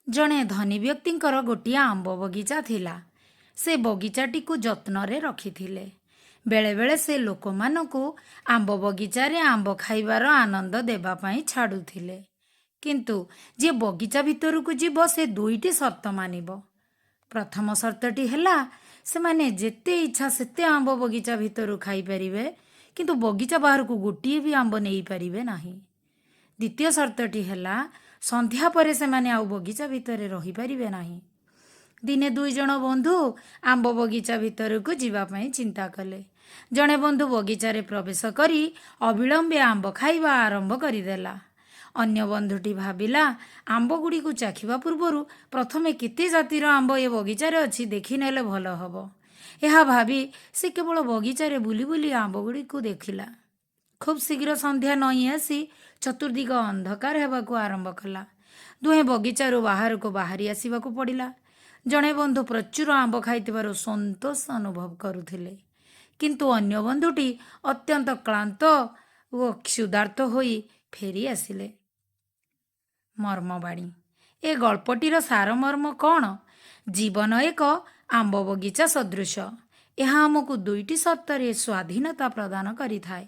ଜଣେ ଧନୀ ବ୍ୟକ୍ତିଙ୍କର ଗୋଟିଏ ଆମ୍ବ ବଗିଚା ଥିଲା। ସେ ବଗିଚାଟିକୁ ଯତ୍ନରେ ରଖିଥିଲେ। ବେଳେବେଳେ ସେ ଲୋକମାନଙ୍କୁ ଆମ୍ବ ବଗିଚାରେ ଆମ୍ବ ଖାଇବାର ଆନନ୍ଦ ଦେବା ପାଇଁ ଛାଡ଼ୁଥିଲେ। କିନ୍ତୁ ଯିଏ ବଗିଚା ଭିତରକୁ ଯିବ, ସେ ଦୁଇଟି ସର୍ତ୍ତ ମାନିବ। ପ୍ରଥମ ସର୍ତ୍ତଟି ହେଲା, ସେମାନେ ଯେତେ ଇଚ୍ଛା ସେତେ ଆମ୍ବ ବଗିଚା ଭିତରୁ ଖାଇପାରିବେ, କିନ୍ତୁ ବଗିଚା ବାହାରକୁ ଗୋଟିଏ ବି ଆମ୍ବ ନେଇପାରିବେ ନାହିଁ। ଦ୍ୱିତୀୟ ସର୍ତ୍ତଟି ହେଲା, ସନ୍ଧ୍ୟା ପରେ ସେମାନେ ଆଉ ବଗିଚା ଭିତରେ ରହିପାରିବେ ନାହିଁ। ଦିନେ ଦୁଇ ଜଣ ବନ୍ଧୁ ଆମ୍ବ ବଗିଚା ଭିତରକୁ ଯିବା ପାଇଁ ଚିନ୍ତା କଲେ। ଜଣେ ବନ୍ଧୁ ବଗିଚାରେ ପ୍ରବେଶ କରି ଅବିଳମ୍ବେ ଆମ୍ବ ଖାଇବା ଆରମ୍ଭ କରିଦେଲା। ଅନ୍ୟ ବନ୍ଧୁଟି ଭାବିଲା, ଆମ୍ବଗୁଡ଼ିକୁ ଚାଖିବା ପୂର୍ବରୁ ପ୍ରଥମେ କେତେ ଜାତିର ଆମ୍ବ ଏ ବଗିଚାରେ ଅଛି ଦେଖିନେଲେ ଭଲ ହେବ। ଏହା ଭାବି ସେ କେବଳ ବଗିଚାରେ ବୁଲି ବୁଲି ଆମ୍ବଗୁଡ଼ିକୁ ଦେଖିଲା। ଖୁବ୍ ଶୀଘ୍ର ସନ୍ଧ୍ୟା ନଇଁ ଆସି ଚତୁର୍ଦିଗ ଅନ୍ଧକାର ହେବାକୁ ଆରମ୍ଭ କଲା। ଦୁହେଁ ବଗିଚାରୁ ବାହାରକୁ ବାହାରି ଆସିବାକୁ ପଡ଼ିଲା। ଜଣେ ବନ୍ଧୁ ପ୍ରଚୁର ଆମ୍ବ ଖାଇଥିବାରୁ ସନ୍ତୋଷ ଅନୁଭବ କରୁଥିଲେ, କିନ୍ତୁ ଅନ୍ୟ ବନ୍ଧୁଟି ଅତ୍ୟନ୍ତ କ୍ଳାନ୍ତ ଓ କ୍ଷୁଧାର୍ତ୍ତ ହୋଇ ଫେରି ଆସିଲେ। ମର୍ମବାଣୀ: ଏ ଗଳ୍ପଟିର ସାରମର୍ମ କ'ଣ? ଜୀବନ ଏକ ଆମ୍ବ ବଗିଚା ସଦୃଶ। ଏହା ଆମକୁ ଦୁଇଟି ସର୍ତ୍ତରେ ସ୍ୱାଧୀନତା ପ୍ରଦାନ କରିଥାଏ।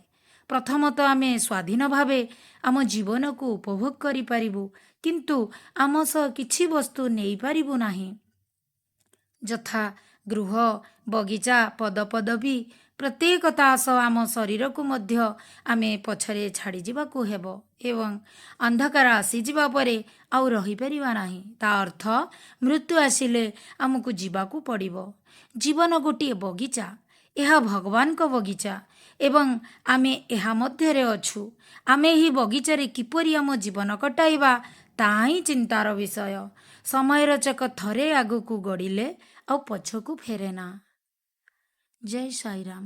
ପ୍ରଥମତଃ, ଆମେ ସ୍ୱାଧୀନ ଭାବେ ଆମ ଜୀବନକୁ ଉପଭୋଗ କରିପାରିବୁ, କିନ୍ତୁ ଆମ ସହ କିଛି ବସ୍ତୁ ନେଇପାରିବୁ ନାହିଁ, ଯଥା ଗୃହ, ବଗିଚା, ପଦପଦବୀ। ପ୍ରତ୍ୟେକ ତା ସହ ଆମ ଶରୀରକୁ ମଧ୍ୟ ଆମେ ପଛରେ ଛାଡ଼ିଯିବାକୁ ହେବ ଏବଂ ଅନ୍ଧକାର ଆସିଯିବା ପରେ ଆଉ ରହିପାରିବା ନାହିଁ। ତା ଅର୍ଥ ମୃତ୍ୟୁ ଆସିଲେ ଆମକୁ ଯିବାକୁ ପଡ଼ିବ। ଜୀବନ ଗୋଟିଏ ବଗିଚା। ଏହା ଭଗବାନଙ୍କ ବଗିଚା ଏବଂ ଆମେ ଏହା ମଧ୍ୟରେ ଅଛୁ। ଆମେ ଏହି ବଗିଚାରେ କିପରି ଆମ ଜୀବନ କଟାଇବା, ତାହା ହିଁ ଚିନ୍ତାର ବିଷୟ। ସମୟର ଚକ ଥରେ ଆଗକୁ ଗଡ଼ିଲେ ଆଉ ପଛକୁ ଫେରେନା। ଜୟ ସାଇରାମ।